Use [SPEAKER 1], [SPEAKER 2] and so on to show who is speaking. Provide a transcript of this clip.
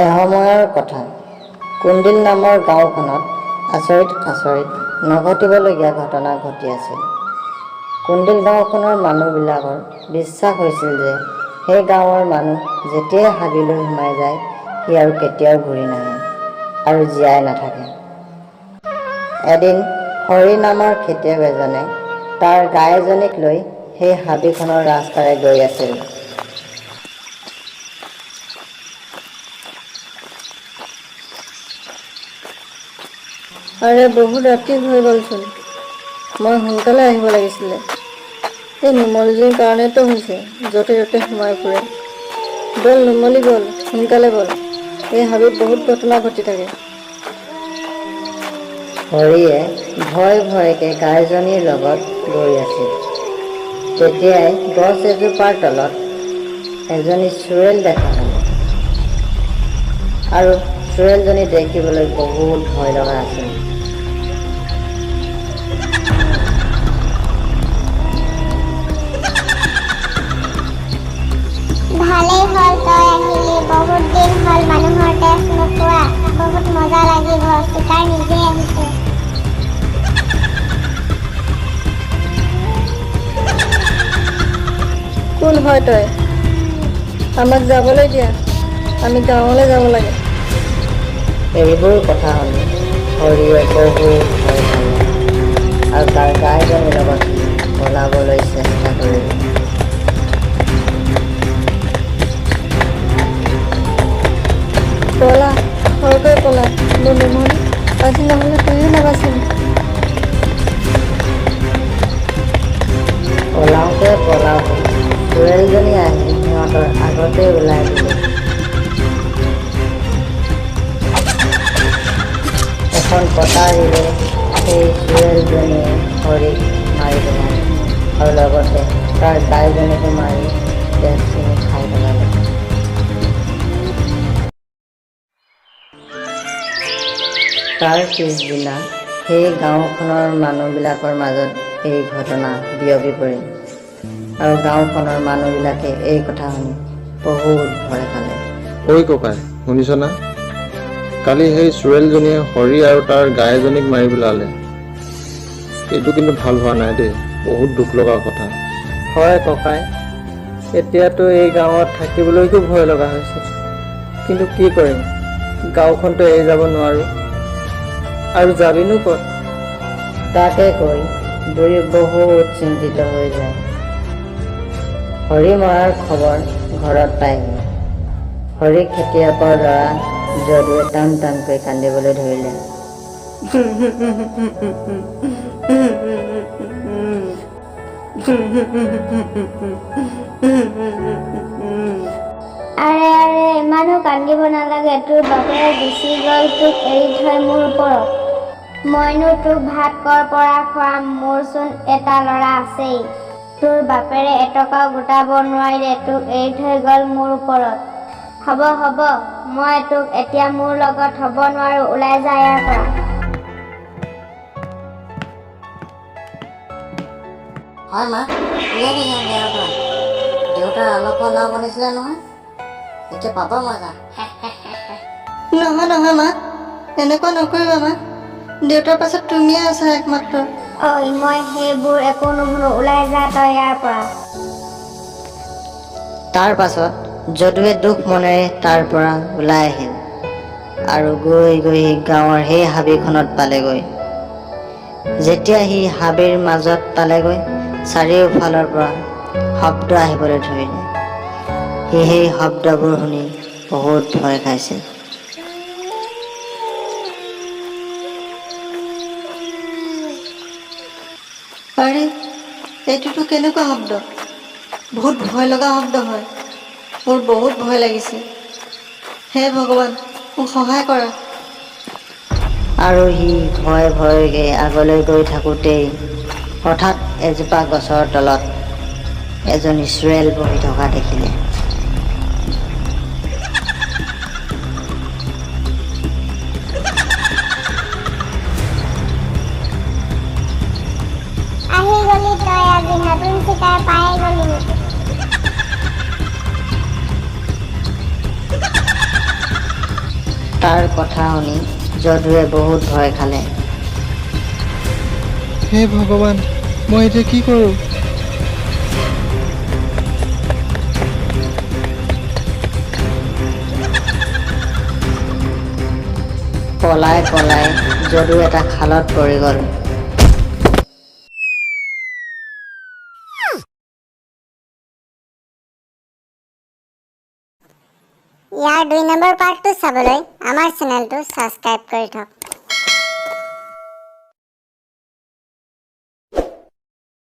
[SPEAKER 1] এসময়ৰ কথা, কুণ্ডিল নামৰ গাঁওখনত আচৰিত আচৰিত নঘটিবলগীয়া ঘটনা ঘটি আছিল। কুণ্ডিল গাঁওখনৰ মানুহবিলাকৰ বিশ্বাস হৈছিল যে সেই গাঁৱৰ মানুহ যেতিয়াই হাবিলৈ সোমাই যায়, সি আৰু কেতিয়াও ঘূৰি নাহে আৰু জীয়াই নাথাকে। এদিন হৰি নামৰ খেতিয়ক এজনে তাৰ গাই এজনীক লৈ সেই হাবিখনৰ ৰাস্তাৰে গৈ আছিল।
[SPEAKER 2] আৰে, বহুত ৰাতি হৈ গ'লচোন। মই সোনকালে আহিব লাগিছিলে। এই নুমলীজনীৰ কাৰণেতো হৈছে, য'তে ত'তে সোমাই ফুৰে। ব'ল নুমলী, ব'ল, সোনকালে ব'ল। এই হাবিত বহুত ঘটনা ঘটি থাকে।
[SPEAKER 1] হৰিয়ে ভয় ভয়কৈ গাইজনীৰ লগত গৈ আছিল। তেতিয়াই গছ এজোপাৰ তলত এজনী চুৰেল দেখা পালে আৰু চুৰেলজনী দেখিবলৈ বহুত ভয় লগা আছিল।
[SPEAKER 3] ভালেই হ'ল তই আহিলি। বহুত দিন হ'ল মানুহৰ তেজ নোখোৱা। বহুত মজা লাগিব। চিকাৰ নিজেই আহিছে।
[SPEAKER 2] কোন হয় তই? আমাক যাবলৈ দিয়া, আমি গাঁৱলৈ যাব লাগে।
[SPEAKER 1] এইবোৰ কথা শুনি হৰিয়ে বহুত ভয় খালে আৰু তাৰ গাইজনীৰ লগত পলাবলৈ চেষ্টা কৰিলে।
[SPEAKER 2] পলা, খৰকৈ পলা মোৰ নুমলী। আজি নহ'লে তয়ো নাবাচিবি।
[SPEAKER 1] পলাওঁতে পলাওঁতে চুৰেলজনী আহি সিহঁতৰ আগতে ওলাই দিলে। এখন কটাৰীৰে সেই চুৰেলজনীয়ে হৰিক মাৰি পেলালে আৰু লগতে তাৰ গাইজনীকো মাৰি তেজখিনি খাই পেলালে। তাৰ পিছদিনা সেই গাঁওখনৰ মানুহবিলাকৰ মাজত এই ঘটনা বিয়পি পৰিল আৰু গাঁওখনৰ মানুহবিলাকে এই কথা শুনি বহুত ভয় খালে।
[SPEAKER 4] ঐ ককাই, শুনিছ না? কালি সেই চুৰেলজনীয়ে হৰি আৰু তাৰ গাইজনীক মাৰি পেলালে। এইটো কিন্তু ভাল হোৱা নাই দেই, বহুত দুখ লগা কথা।
[SPEAKER 5] হয় ককাই, এতিয়াতো এই গাঁৱত থাকিবলৈকো ভয় লগা হৈছে। কিন্তু কি কৰিম, গাঁওখনতো এৰি যাব নোৱাৰোঁ। আৰু যাবিনো ক'ত?
[SPEAKER 1] তাকে কৈ দুয়ো বহুত চিন্তিত হৈ যায়। হৰি মৰাৰ খবৰ ঘৰত পায়হি। হৰি খেতিয়কৰ ল'ৰা যদুৱে টান টানকৈ কান্দিবলৈ ধৰিলে।
[SPEAKER 3] আৰে আৰে, ইমানো কান্দিব নালাগে। তোৰ বাপেৰে গুচি গ'ল তোক এৰি থৈ মোৰ ওপৰত। মইনো তোক ভাত ক'ৰ পৰা খুৱাম? মোৰচোন এটা ল'ৰা আছেই। তোৰ বাপেৰে এটকাও গোটাব নোৱাৰিলে, তোক এৰি থৈ গ'ল মোৰ ওপৰত। হ'ব হ'ব, মই তোক এতিয়া মোৰ লগত থ'ব নোৱাৰো। ওলাই যা ইয়াৰ পৰা।
[SPEAKER 1] হয় মা, উলিয়াই দে সিহঁত ইয়াৰ পৰা। দেউতাৰ অলপ লাও বনাইছিলে নহয়, এতিয়া পাব মজা।
[SPEAKER 2] নহয় নহয় মা, এনেকুৱা নকৰিবা মা। দেউতাৰ পাছত তুমিয়ে আছা একমাত্ৰ।
[SPEAKER 3] ঐ, মই সেইবোৰ একো নুশুনো। ওলাই যা তই ইয়াৰ পৰা।
[SPEAKER 1] তাৰ পাছত যদুৱে দুখ মনেৰে তাৰ পৰা ওলাই আহিল আৰু গৈ গৈ গাঁৱৰ সেই হাবিখনত পালেগৈ। যেতিয়া সি হাবিৰ মাজত পালেগৈ, চাৰিওফালৰ পৰা শব্দ আহিবলৈ ধৰিলে। সি সেই শব্দবোৰ শুনি বহুত ভয় খাইছিল।
[SPEAKER 2] আৰে, এইটোতো কেনেকুৱা শব্দ? বহুত ভয় লগা শব্দ হয়। মোৰ বহুত ভয় লাগিছে। হে ভগৱান, মোক সহায় কৰা।
[SPEAKER 1] আৰু সি ভয় ভয়কৈ আগলৈ গৈ থাকোঁতেই হঠাৎ এজোপা গছৰ তলত এজনী চুৰেল বহি থকা দেখিলে।
[SPEAKER 3] আহি গলি তই আজি, নতুন চিকাৰ পাই গলি।
[SPEAKER 1] তাৰ কথা শুনি যদুৱে বহুত ভয় খালে।
[SPEAKER 5] হে ভগৱান, মই এতিয়া কি কৰোঁ?
[SPEAKER 1] পলাই পলাই যদু এটা খালত পৰি গ'ল।
[SPEAKER 3] ইয়াৰ 2 নম্বৰ পাৰ্টটো চাবলৈ আমাৰ চেনেলটো ছাবস্ক্ৰাইব কৰি থওক।